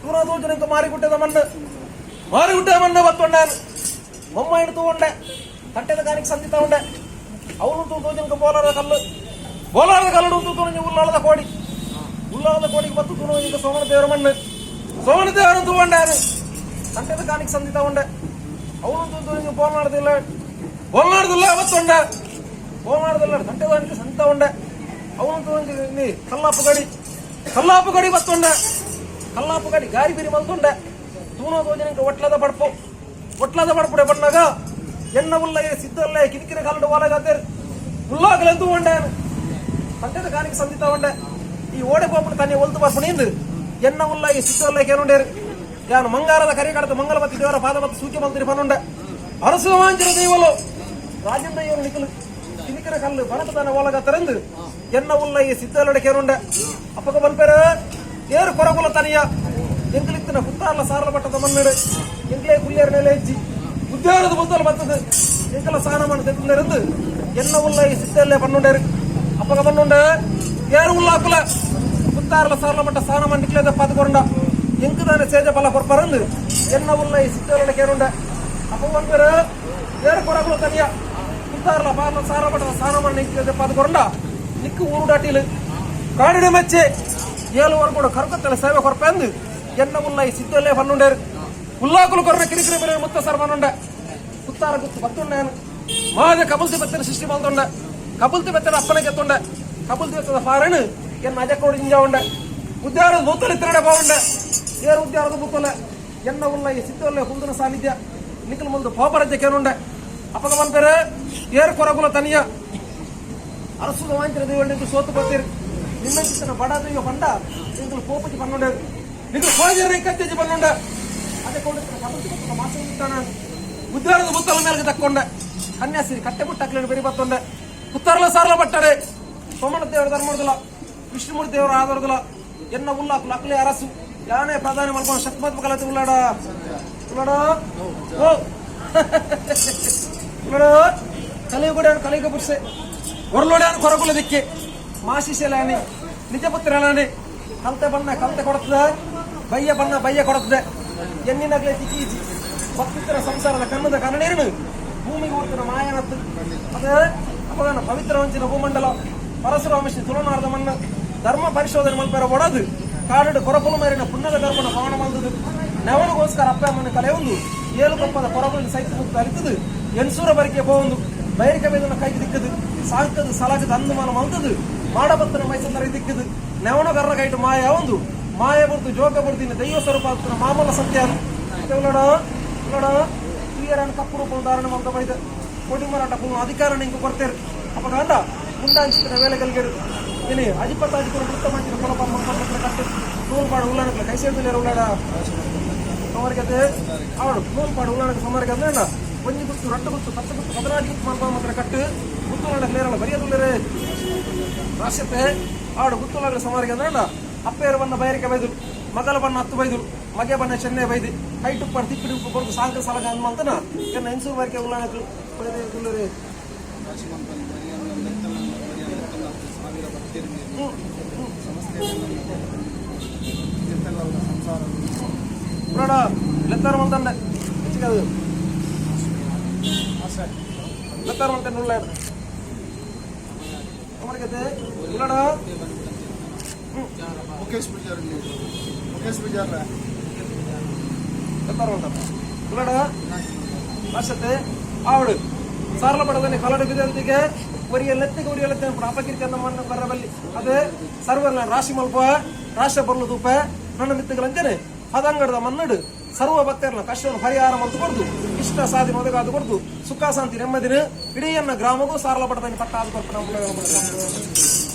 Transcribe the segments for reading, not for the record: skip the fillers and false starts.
ತೂನ ತೋಜುನಂಕ ಮಾರಿಗುಟ್ಟೆದ ಮಣ್ಣು ಮಾರಿಗುಟ್ಟೆದ ಮಣ್ಣು ಬತ್ತೊಂಡಾನು ಬೊಮ್ಮಾಯಿನ ತೂವೊಂಡೆ ತಟ್ಟೆದ ಕಾನಿಗೆ ಸಂದಿತ ಉಂಡೆ ಅವನು ತೂ ತೋಜನಕ ಬೋಲಾರದ ಕಲ್ಲು ಬೋಲಾರದ ಕಲ್ಲು ತೂ ತೂನ ಉಲ್ಲಾಳದ ಕೋಡಿ ಉಲ್ಲಾಳದ ಕೋಡಿಗೆ ಬತ್ತು ತೂನ ಸೋಮನ ದೇವರ ಮಣ್ಣು ಸೋಮನ ದೇವರ ತೂವಂಡಾನು ತಟ್ಟೆದ ಕಾನಿಗೆ ಸಂದಿತ ಉಂಡೆ ಅವನು ತೂ ತೂನ ಬೋಲಾಡದಿಲ್ಲ ಬೋಲಾಡದಿಲ್ಲ ಅವತ್ತೊಂಡ ಬೋಲಾಡದಿಲ್ಲ ತಟ್ಟೆದಾನಿಗೆ ಸಂದಿತ ಉಂಡೆ ಅವನು ತೂನ ಕಲ್ಲಾಪು ಗಡಿ ಕಲ್ಲಾಪು ಗಡಿ ಬತ್ತೊಂಡೆ ಕಲ್ಲಾಪು ಗಡಿ ಗಾರಿ ಬಿರಿ ಮಲ್ತೊಂಡೆ ತೂನೋ ತೋಜನಿಗೆ ಒಟ್ಲದ ಪಡ್ಪು ಒಟ್ಲದ ಪಡ್ಪುಡೆ ಬಣ್ಣಗ ಎನ್ನ ಉಲ್ಲಗೆ ಸಿದ್ದಲ್ಲೇ ಕಿರಿಕಿರಿ ಕಲ್ಲಡು ವಾಲಗಾತೇರ್ ಉಲ್ಲಾಗಲೆಂದು ಉಂಡಾನು ತಂಟೆದ ಕಾನಿಗೆ ಸಂದಿತ ಉಂಡೆ ಈ ಓಡೆ ಪೋಪುನ ತನ್ನಿ ಒಲ್ತು ಬರ್ಪುಣಿಂದು ಎನ್ನ ಉಲ್ಲಗೆ ಸಿದ್ದಲ್ಲೇ ಕೇನುಂಡೇರು ಯಾನು ಮಂಗಾರದ ಕರಿ ಕಡತ ಮಂಗಲಪತಿ ದೇವರ ಪಾದಪತಿ ಸೂಕ್ಯ ಮಂತ್ರಿ ಪನ್ನುಂಡೆ ಅರಸು ವಾಂಚಿನ ದೈವಲು ರಾಜೇಂದ್ರ ಇವರು ನಿಕಲು ಕಿರಿಕಿರ ಕಲ್ಲು ಬನತ ತಾನೆ ಓಲಗ ತೆರೆಂದು ಎನ್ನ ಉಲ್ಲ ಈ ಸಿದ್ದಲ್ಲಡೆ ಕೇರುಂಡೆ ಅಪ್ಪಗ ಬನ್ಪೇರ ಏರು ಕೊರಗುಲ ತನಿಯ ಎಂಕಲಿತ್ತಿನ ಕುತ್ತಾರ್ಲ ಸಾರಲ ಪಟ್ಟದ ಮಣ್ಣಡು ಎಂಕ್ಲೇ ಕುಲ್ಲೇರ್ ನೆಲೆ ಹೆಚ್ಚಿ ಉದ್ಯಾನದ ಬುದ್ದಲು ಬತ್ತದು ಎಂಕಲ ಸಾನ ತೆತ್ತಿலிருந்து என்ன உள்ள சித்தல்ல பண்ணுண்டேரு அப்பக பண்ணுண்ட ஏறு உள்ள அக்குல குத்தார்ல சாரல மட்ட சாண மண்டிக்கல பாத்துக்கொண்டா எங்கு தானே சேஜ பல கொர்பறந்து என்ன உள்ள சித்தல்ல கேருண்ட அப்ப வன்பேரு ஏறு கொரகுல தனியா குத்தார்ல பார்ல சாரல மட்ட சாண மண்டிக்கல பாத்துக்கொண்டா நிக்கு ஊருடாட்டிಲು ಕಾಡಿನ ಮೆಚ್ಚೆ ಏಳು ವರೆಗೂ ಕರ್ಕತ್ತಲ ಸೇವೆ ಕೊರ್ಪೆಂದು ಎನ್ನ ಉಲ್ಲ ಈ ಸಿದ್ದಲ್ಲೇ ಪನ್ನುಂಡೇರು ಉಲ್ಲಾಕುಲು ಕೊರ್ನ ಕಿರಿಕಿರಿ ಬೇರೆ ಮುತ್ತ ಸರ್ ಪನ್ನುಂಡೆ ಕುತ್ತಾರ ಗುತ್ತು ಬತ್ತುಂಡೇನು ಮಾದ ಕಬಲ್ತಿ ಬತ್ತನ ಸೃಷ್ಟಿ ಮಲ್ತೊಂಡೆ ಕಬಲ್ತಿ ಬತ್ತನ ಅಪ್ಪನಕ್ಕೆ ಎತ್ತುಂಡೆ ಕಬಲ್ತಿ ಬತ್ತದ ಫಾರನು ಎನ್ನ ಅಜಕೋಡು ಜಿಂಜ ಉಂಡೆ ಉದ್ಯಾನದ ಬೂತಲು ಇತ್ತಿರಡೆ ಬಾವುಂಡೆ ಏರು ಉದ್ಯಾನದ ಬೂತಲ ಎನ್ನ ಉಲ್ಲ ಈ ಸಿದ್ದಲ್ಲೇ ಕುಂದನ ಸಾನ್ನಿಧ್ಯ ನಿಖಲ್ ಮುಂದೆ ಪೋಪರಜ್ಜ ಕೇನುಂಡೆ ಅಪ್ಪಗ ಬಂಪೇರೆ ಏರು ಕೊರಗುಲ ತನಿಯ ಅರಸುದ ವಾಂಚಿನ ದೇವಳಿಗೆ ಸೋತು ಬರ್ತೀರಿ ನಿನ್ನ ಚಿತ್ತನ ಬಡ ದೈವ ಬಂಡ ನಿಂಗಳು ಕೋಪಕ್ಕೆ ಪನ್ನುಂಡೆ ನಿಂಗಳು ಕೋಜರ ಕತ್ತೆಜಿ ಪನ್ನುಂಡೆ ಅದೇ ಕೊಂಡು ಕಬಲ್ತಿ ಬತ್ತದ ಮಾಸ ಇತ್ತಾನ ಉದ್ಯಾನದ ಬುತ್ತಲ ಮೇಲ್ಗೆ ತಕ್ಕೊಂಡೆ ಕನ್ಯಾಸಿರಿ ಕಟ್ಟೆ ಮುಟ್ಟಕ್ಲೇನು ಬೆರಿ ಬತ್ತೊಂಡೆ ಉತ್ತರಲ ಸಾರಲ ಬಟ್ಟಡೆ ಸೋಮನ ದೇವರ ಧರ್ಮದಲ ವಿಷ್ಣುಮೂರ್ತಿ ದೇವರ ಆಧಾರದಲ ಎನ್ನ ಉಲ್ಲಾಕು ಅಕ್ಲೆ ಅರಸು ಯಾನೇ ಪ್ರಧಾನಿ ಮಲ್ಕೊಂಡು ಶಕ್ಮತ್ ಕಲತೆ ಉಲ್ಲಾಡ ಉಲ್ಲಾಡ ಓ ಉಲ್ಲಾಡ ಕಲಿಯುಗಡ ಕಲಿಯುಗ ಪುರುಷೆ ಒರ್ಲೋಡ್ಯಾನು ಕೊರಗುಲ ದಿಕ್ಕೆ ಮಾಶಿಶೆಲಾನಿ ನಿಜಪುತ್ರಲಾನಿ ಕಲ್ತೆ ಬಣ್ಣ ಕಲ್ತೆ ಕೊಡ್ತದೆ ಬಯ್ಯ ಬಣ್ಣ ಬಯ್ಯ ಕೊಡ್ತದೆ ಎನ್ನಿನಗ್ಲೆ ತಿಕ್ಕೀಜಿ ಭಕ್ತಿತರ ಸಂಸಾರದ ಕಣ್ಣದ ಕಣ್ಣೀರನು ಭೂಮಿಗೆ ಊರ್ತಿನ ಮಾಯನತ್ತು ಅದೇ ಅಪದಾನ ಪವಿತ್ರ ವಂಚಿನ ಭೂಮಂಡಲ ಪರಶುರಾಮ ತುಳುನಾಡದ ಮಣ್ಣು ಧರ್ಮ ಪರಿಶೋಧನೆ ಮಲ್ಪೆರ ಒಡದು ಕಾಡು ಕೊರಪುಲು ಮೇರಿನ ಪುಣ್ಯದ ಗರ್ಭನ ಪವನ ಮಲ್ದದು ನೆವನಿಗೋಸ್ಕರ ಅಪ್ಪ ಅಮ್ಮನ ಕಲೆ ಒಂದು ಏಳು ಕೊಪ್ಪದ ಕೊರಗುಲು ಸೈತ ಮುಕ್ತ ಅಲಿತದು ಎನ್ಸೂರ ಬರಿಕೆ ಪೋವೊಂದು ಬೈರಿಕ ಬೇದನ ಕೈಗೆ ದಿಕ್ಕದು ಸಾಕದು ಸಲಗದು ಅಂದು ಮನ ಮಲ್ತದು ಮಾಡಬತ್ತನ ಮೈಸಂದರ ದಿಕ್ಕದು ನೆವನ ಗರ್ರ ಕೈಟು ಮಾಯ ಒಂದು ಮಾಯ ಬುರ್ದು ಜೋಗ ಬುರ್ದಿನ ದೈವ ಸ್ವರೂಪ ಆಗ್ತದ ಮಾಮೂಲ ಸತ್ಯ ಉಲ್ಲಡ ಉಲ್ಲಡ ತುಯರನ್ ಕಪ್ಪು ರೂಪ ಧಾರಣ ಮಂತ ಬೈದ ಕೊಡಿಮರಾಟ ಪೂರ್ಣ ಅಧಿಕಾರ ನಿಂಗೆ ಕೊಡ್ತೇರು ಅಪ್ಪ ಗಂಡ ಮುಂಡಾಂಚಿನ ವೇಳೆ ಗಲ್ಗೆರು ಇನಿ ಅಜಿಪತ್ತಾಜಿಪುರ ವೃತ್ತ ಮಂಚಿನ ಕೊಲಪ ಮಂತ್ರ ಕಟ್ಟು ನೂಲ್ಪಾಡು ಉಳ್ಳಾನಕ್ಲ ಕೈ ಸೇರ್ದಿಲ್ಲ ಉಳ್ಳಾಡ ಸೋಮವಾರಕ್ಕೆ ಅವಳು ನೂಲ್ಪಾಡು ಉಳ್ಳಾನಕ ಸೋಮವಾರಕ್ಕೆ ಅಂದ್ರೆ ಒಂಜಿ ಗುತ್ತು ರಟ್ಟು ಗುತ್ತು ಪತ್ತು ಗುತ್ತು ಪದನಾಜಿ ಗುತ್ತು ಮಲ್ಪ ಮಾತ್ರ ಕಟ್ಟು ಗುತ್ತು ಲೇರಲ್ಲ ಬರಿಯದುಲ್ಲೇರೆ ರಾಷ್ಟ್ರತೆ ಆಡು ಗುತ್ತುಲಾಗಲ ಸೋಮವಾರಕ್ಕೆ ಅಂದ್ರೆ ಅಪ್ಪೇರು ಬಣ್ಣ ಬೈರಿಕೆ ಬೈದು ಮಗಲ ಬಣ್ಣ ಹತ್ತು ಬೈದು ಮಗೆ ಬಣ್ಣ ಚೆನ್ನೆ ಬೈದು ಕೈಟುಪ್ಪಾಡು ತಿಪ್ಪಿಡಿ ಉಪ್ಪು ಕೊಡ್ದು ಸಾಂಕ ಸಲಗ ಅಂದ್ಮಲ್ತನ ಎನ್ನ ಇನ್ಸೂರ್ ಬಾರಿಕೆ ಉಳ್ಳಾನಕ್ಲು ಉಳ್ಳರಿ ಉಳ್ಳಾಡ ಲೆತ್ತಾರ ಮಲ್ತಂಡೆ ಹೆಚ್ಚಿಗೆ ಲೆತ್ತಾರ ಮಲ್ತಂಡೆ ಉಳ್ಳಾಡ ಅಮರ್ಗತೆ ಉಳ್ಳಾಡ ಮುಖೇಶ್ ಪೂಜಾರಿ ಮುಖೇಶ್ ಪೂಜಾರ ಲೆತ್ತಾರ ಮಲ್ತಂಡೆ ಉಳ್ಳಾಡ ರಾಷ್ಟ್ರತೆ ಆವಡು ಸಾರಲ ಪಡದನೆ ಕಲಡು ಬಿದಂತಿಗೆ ಒರಿಯ ಲೆತ್ತಿಗೆ ಒರಿಯ ಲೆತ್ತೆ ಅಪಕೀರ್ತಿ ಅಂದ ಮಣ್ಣು ಬರಬಲ್ಲಿ ಅದೇ ಸರ್ವರ್ನ ರಾಶಿ ಮಲ್ಪ ರಾಶ ಬರ್ಲು ತೂಪ ನನ್ನ ಮಿತ್ತುಗಳಂಚನೆ ಪದಂಗಡದ ಮನ್ನಡು ಸರ್ವ ಭಕ್ತರನ್ನ ಕಷ್ಟವನ್ನು ಪರಿಹಾರ ಮಂತು ಕೊಡ್ದು ಇಷ್ಟ ಸಾಧನೆ ಒದಗಾದು ಕೊಡ್ದು ಸುಖ ಶಾಂತಿ ನೆಮ್ಮದಿನ ಇಡೀ ಗ್ರಾಮಗೂ ಸಾರಲ ಪಡದನೆ ಪಟ್ಟ ಆದು ಕೊರ್ಪಣ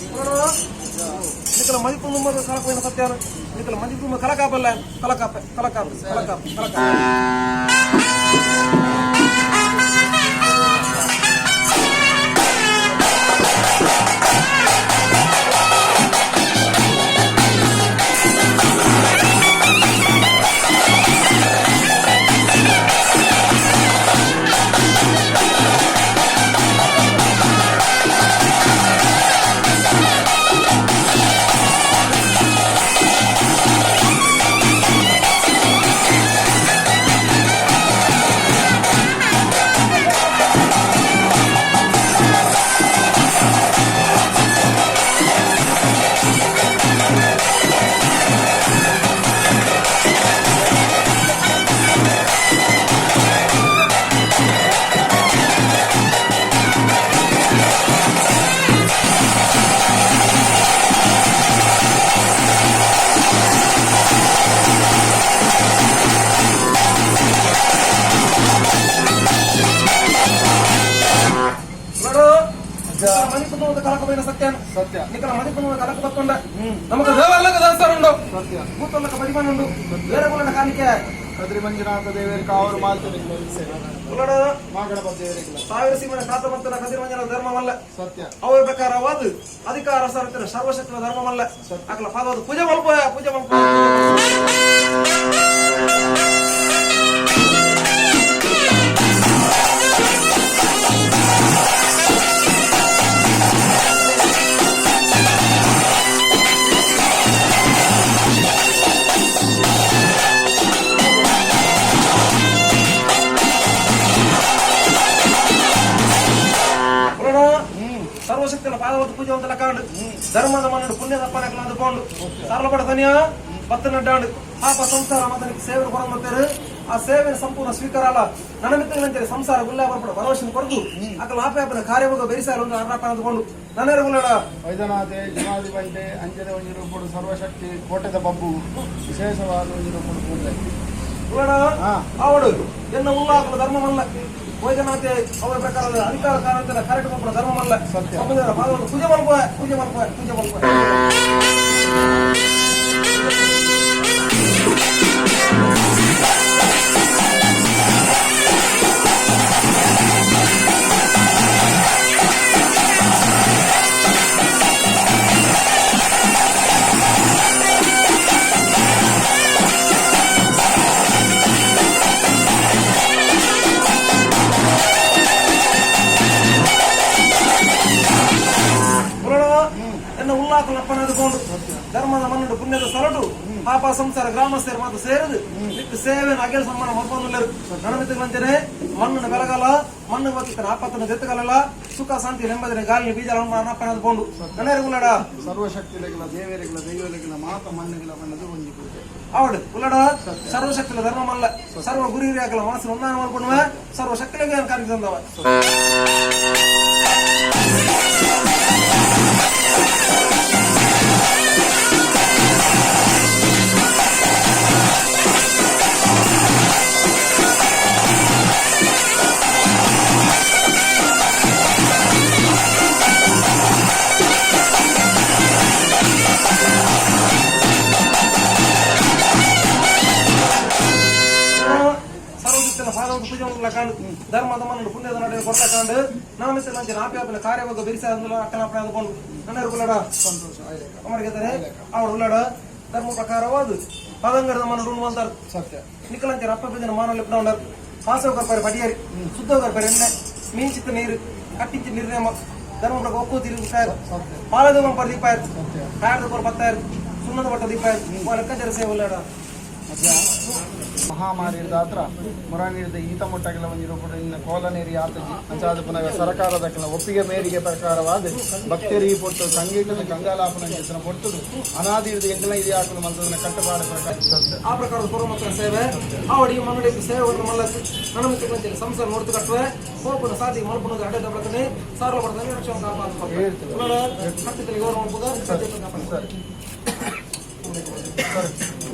ನಿಕಲ ಮದಿಪು ನುಮ್ಮದ ಕಲಕವಿನ ಸತ್ಯಾನ ನಿಕಲ ಮದಿಪು ಕಲಕಾಪಲ್ಲ ಕಲಕಾಪೆ ಕಲಕಾಪೆ ಕಲಕಾಪೆ ಕಲಕಾಪೆ. ಸತ್ಯ. ಸತ್ಯ. ನಿಕಲ ಮದಿಪುನ ಕಲಕ ಬತ್ತೊಂಡ ನಮಕ ದೇವಲ್ಲಕ ದೇವಸ್ಥಾನ ಉಂಡು. ಸತ್ಯ. ಭೂತಲ್ಲಕ ಬಲಿಮಾನ ಉಂಡು ಬೇರೆ ಕುಲನ ಕಾಣಿಕೆ. ಕದ್ರಿ ಮಂಜುನಾಥ ದೇವರ ಕಾವರು ಮಾಲ್ತದೆ. ಉಲ್ಲಡ. ಮಾಗಣಪತಿ ದೇವರಿಗಿಲ್ಲ. ಸಾವಿರ ಸೀಮನ ಕಾತ ಮಂತನ ಕದಿರಿ ಮಂಜನ ಧರ್ಮವಲ್ಲ. ಸತ್ಯ. ಅವರ ಪ್ರಕಾರವಾದ ಅಧಿಕಾರ ಸರ್ವತ್ರ ಸರ್ವಶಕ್ತಿನ ಧರ್ಮವಲ್ಲ ಅಕಲ ಪಾದವಾದ ಪೂಜೆ ಮಲ್ಪ, ಪೂಜೆ ಮಲ್ಪ. ಉಲ್ಲಡ. ಸರ್ವಶಕ್ತಿನ ಪಾದವಾದ ಪೂಜೆ ಅಂತ ಕಾಂಡು ಧರ್ಮದ ಮನ್ನಡು ಪುಣ್ಯದ ಅಪ್ಪನಕಲ ಅಂದುಕೊಂಡು ಸರಳಪಡ ತನಿಯ ಪತ್ತು ನಡ್ಡಾಂಡು ಪಾಪ ಸಂಸಾರ ಮತನಿಗೆ ಸೇವೆ ಕೊಡಂಬತ್ತೇರು. ಆ ಸೇವೆನ ಸಂಪೂರ್ಣ ಸ್ವೀಕಾರ ಅಲ್ಲ ನನ್ನ ಮಿತ್ರಗಳಂತೇಳಿ ಸಂಸಾರ ಗುಲ್ಲ ಬರ್ಪಡ ಭರವಸೆ ಕೊರದು ಅಕಲ ಆಪೆ ಕಾರ್ಯವಾಗ ಬೆರಿಸಾರ ಒಂದು ಅರ್ಣಪ್ಪ ಅಂದುಕೊಂಡು ನನ್ನೇರು ಗುಲ್ಲಡ. ವೈದ್ಯನಾಥೆ ಜನಾಧಿಪಂಟೆ ಅಂಜನೆ ಒಂಜಿ ರೂಪುಡು ಸರ್ವಶಕ್ತಿ ಕೋಟೆದ ಬಬ್ಬು ವಿಶೇಷವಾದ ಒಂಜಿ ರೂಪುಡು ಪೂಜೆ. ಗುಲ್ಲಡ. ಹಾ. ಅವಡು ಎನ್ನ ಉಲ್ಲಾಕಲ ಧರ್ಮವಲ್ಲ ವೈದ್ಯನಾಥೆ ಅವರ ಪ್ರಕಾರದ ಅಧಿಕಾರ ಕಾರಣದ ಕಾರ್ಯಕ್ರಮ ಧರ್ಮವಲ್ಲ. ಸತ್ಯ. ಪಾದವನ್ನು ಪೂಜೆ ಮಲ್ಪ, ಪೂಜೆ ಮಲ್ಪ, ಪೂಜೆ ಮಲ್ಪ. ಪುರಾಣ ಎನ್ನ ಉಲ್ಲಾಕುಲ ಅಪ್ಪನಾದುಕೊಂಡು ಧರ್ಮದ ಮನ್ನಡು ಪುಣ್ಯದ ಸರಡು ಪಾಪ ಸಂಸಾರ ಗ್ರಾಮಸ್ಥರು ಮಾತು ಸೇರದು ನಿಕ್ಕ ಸೇವೆ ಅಗೆಲ್ ಸಮ್ಮಾನ ಮಲ್ಪೊಂದುಲ್ಲೆರು. ನನಮಿತ್ತುಗಳಂಚನೆ ಮಣ್ಣು ಬೆಳಗಲ ಮಣ್ಣು ಬತ್ತಿನ ಆಪತ್ತನ ದೆತ್ತುಗಲಲ್ಲ ಸುಖ ಶಾಂತಿ ನೆಮ್ಮದಿನ ಗಾಳಿ ಬೀಜ ಅಪ್ಪನಾದುಕೊಂಡು ನನ್ನೇರು ಉಲ್ಲಡ. ಸರ್ವಶಕ್ತಿಲೆಗಿಲ ದೇವರಿಗಿಲ ದೈವಲೆಗಿಲ ಮಾತ ಮಣ್ಣುಗಿಲ ಬಣ್ಣದ ಒಂಜಿ ಪೂಜೆ. ಆವಡು ಉಲ್ಲಡ. ಸರ್ವಶಕ್ತಿಲ ಧರ್ಮಮಲ್ಲ ಸರ್ವ ಗುರಿ ಹಾಕಲ ಮನಸ್ಸು ಹೊಂದಾಣ ಮಾಡ್ಕೊಂಡುವ ಸರ್ವಶಕ್ತಿಗೆ ಕಾರ್ಯ ತಂದವ. ಸರ್ವಶಕ್ತಿನ ಪಾದವಂತ ಪೂಜೆ ಮಲ್ಲ ಕಾಂಡು ಧರ್ಮದ ಮನ್ನಡು ಪುಣ್ಯದ ನಡೆ ಕೊರ್ಲ ಕಾಂಡು ನಾಮಿತ ಮಂಚಿನ ಆಪ್ಯಾಪನ ಕಾರ್ಯವಾಗ ಬೆರಿಸ ಅಕ್ಕನ ಅಪ್ಪನಾದುಕೊಂಡು ನನ್ನೇರು ಉಲ್ಲಡ. ಸಂತೋಷ ಆಯ್ಲೇಕ. ಅಮರ್ಗೆದರೆ ಅವಳು ಉಳ್ಳಾಡ ಧರ್ಮ ಪ್ರಕಾರವಾದ ಪದಂಗರದ ಮನ ರುಣ್ ಬಂದಾರ. ಸತ್ಯ. ನಿಕಲಂಚನ ಅಪ್ಪ ಬಿದ್ದಿನ ಮಾನವ ಲಿಪ್ನ ಪಾಸವ ಕರ್ಪಾರಿ ಪಡಿಯರಿ ಶುದ್ಧ ಕರ್ಪಾರಿ ಎಣ್ಣೆ ಮೀಂಚಿತ್ತ ನೀರು ಕಟ್ಟಿಂಚ ನಿರ್ಣಯ ಧರ್ಮ ಪ್ರಕಾರ ಒಕ್ಕೂ ತಿರುಗಿ ಸತ್ಯ. ಪಾಲದ ಪರ್ ದೀಪಾಯರ್ ಸತ್ಯ. ಕಾಯದ ಪರ್ ಪತ್ತಾಯರ್ ಸುಣ್ಣದ ಬಟ್ಟ ದೀಪಾಯರ್ ಲೆಕ್ಕಾಚಾರ ಸೇವೆ ಉಳ್ಳಾಡ. ಮಹಾಮಾರಿ ದಾತ್ರ ಮುರಾನಿಡಿದ ಈತ ಮುಟ್ಟಗಿಲ ಒಂಜಿ ರೂಪುಡು ಇನ್ನ ಕೋಲನೇರಿ ಆತಜಿ ಅಂಚಾದ ಪುನಗ ಸರಕಾರದ ಕೆಲ ಒಪ್ಪಿಗೆ ಮೇರೆಗೆ ಪ್ರಕಾರವಾದ ಭಕ್ತರಿ ಪೊಟ್ಟು ಸಂಗೀತದ ಕಂಗಾಲಾಪನ ಚಿತ್ರ ಪೊಟ್ಟುದು ಅನಾದಿ ಹಿಡಿದು ಎಂಕಲ ಇದೆ ಹಾಕಲು ಮಂತದನ ಕಟ್ಟುಪಾಡು ಪ್ರಕಾರ. ಸತ್ಯ. ಆ ಪ್ರಕಾರದ ಪೂರ್ವ ಮತ್ತು ಸೇವೆ ಆವಡಿ ಮಂಗಡಿಗೆ ಸೇವೆ ಮಲ್ಲ ನನ್ನ ಮಿತ್ರಗಳಂತೆ ಸಂಸಾರ ನೋಡ್ತು ಕಟ್ಟುವೆ ಹೋಪುನ ಸಾಧಿ ಮಲ್ಪುನದ ಅಡ್ಡ ದಬ್ಳಕನೆ ಸಾರಲ ಪಡ್ತಾನೆ ರಕ್ಷಣೆ ಕಾಪಾಡು. ಹೇಳ್ತೇವೆ. ಕಟ್ಟಿದಲ್ಲಿ ಗೌರವ ಮಲ್ಪುಗ ಸತ್ಯ ಕಾಪಾಡು. ಸರಿ ಸರಿ.